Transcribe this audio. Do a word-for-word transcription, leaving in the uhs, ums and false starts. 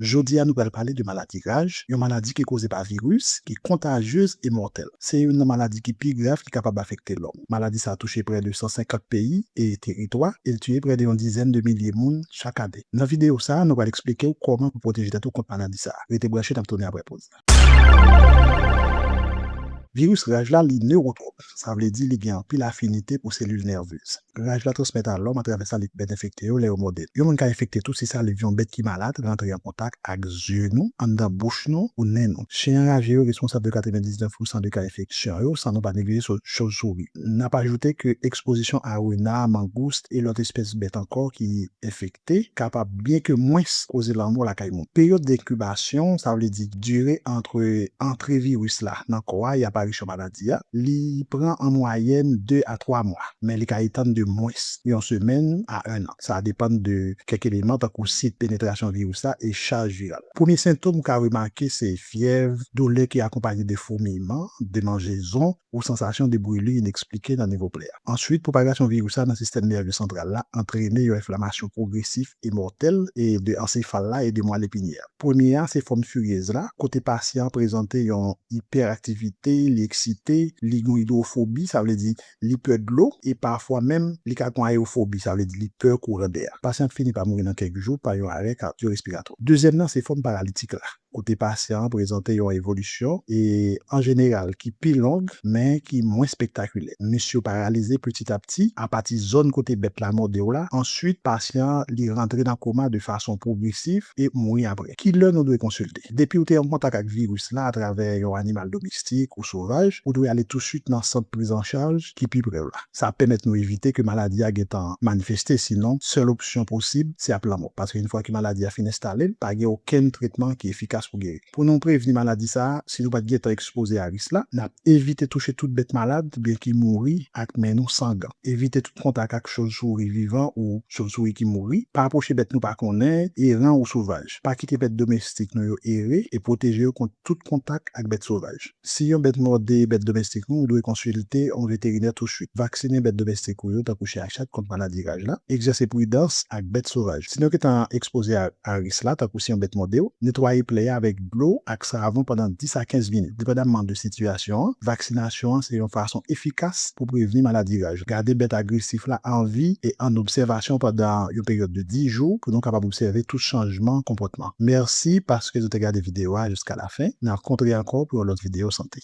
Jodi a, nou pral pale de maladi raj, yon maladi ki koze pa viris, ki kontajyez e mòtèl. Se youn nan maladi ki pi grav ki kapab afekte lòm. Maladi sa a touche prè de san senkant peyi e teritwa, e l tiye prè de yon dizèn de milye moun chak ane. Nan videyo sa a, nou pral eksplike w kòman pou pwoteje tèt ou kont maladi sa a. Rete branche, n ap tounen apre poz la. Viris raj la, li newotwòp. Sa vle di li gen anpil afinite pou selil nèvez. Raj la transmèt a lòm atravè saliv bèt enfekte yo lè yo mòde l. Yon moun ka enfekte tou si saliv yon bèt ki malad rantre an kontak ak zye nou, anndan bouch nou ou nen nou. Chen anraje yo responsab de katrevendiznèf pousan de ka enfeksyon yo, san nou pa neglije cho-, chozsouri. N ap ajoute ke ekspozisyon a rena, mangous e lòt espès bèt ankò ki enfekte kapab byen ke mwens koze lanmò lakay moun. Peryòd denkibasyon, sa vle di dire antre antre viris la nan kò a e aparisyon maladi a, li pran an mwayèn de a twa mwa, men li ka etann de mwens yon semèn a en an. Sa depann de kèk eleman tankou sit penetrasyon viris la e chaj viral. Premye sentòm ou ka remake se fyèv, doulè ki akonpaye de foumiyman, demanjezon, ou sansasyon de brili inèksplike nan nivo plè a. Answit, pwopagasyon viris la nan sistèm nève santral la antrene yon enflamasyon pwogresif e mòtèl e de ansefal la e de mwal epinyè a. Premye a se fòm firyez la, kote pasyan an prezante yon iperaktivite, li eksite, li gen yon idwofobi, sa vle di li pè dlo, e pafwa menm li ka gen ayewofobi, sa vle di li pè kouran dè a. Pasyan an fini pa mouri nan kèk jou pa yon arè kadyorespiratwa. Dezyèm nan se fòm paralitik la, kote pasyan an prezante yon evolisyon e, an jeneral, ki pi long, men ki mwens espektakilè. Mis yo paralize piti a piti apati zòn kote bèt la mòde w la. Answit, pasyan an li rantre nan koma de fason pwogresif e mouri apre. Kilè nou dwe konsilte? Depi w te an kontak ak viris la atravè yon animal domestik ou sovaj, ou dwe ale touswit nan sant priz an chaj ki pi pre w la. Sa ap pèmèt nou evite ke maladi a gentan manifeste, sinon, sèl opsyon posib, se ap lanmò. Paske yon fwa ke maladi a fin enstale l, pa gen okenn tretman ki efikas pou geri. Pou nou prevni maladi sa a, si nou pa t gentan ekspoze a risk la, n ap evite touche tout bèt malad oubyen ki mouri ak men nou san gan. Evite tout kontak ak chozsouri vivan ou chozsouri ki mouri. Pa apwoche bèt nou pa konnen, eran ou sovaj. Pa kite bèt domestik nou yo ere e pwoteje yo kont tout kontak ak bèt sovaj. Si yon bèt mòde bèt domestik nou, ou dwe konsilte yon veterinè touswit. Vaksinen bèt domestik ou yo, tankou chen ak chat, kont maladi raj la. Egzèse pridans ak bèt sovaj. Si nou gentan ekspoze a, a risk la, tankou si yon bèt mòde w, netwaye plè a avèk dlo ak savon pandan dis a kenz minit, depandamman de sitiyasyon an. Vaksinasyon an se yon fason efikas pou prevni maladi raj. Gade bèt agresif la an vi e an obsèvasyon pandan yon peryòd de dis jou pou nou kapab obsève tout chanjman konpòtman. Mèsi paske nou te gade videyo a jiska lafen. N ap kontre ankò pou yon lòt videyo sante.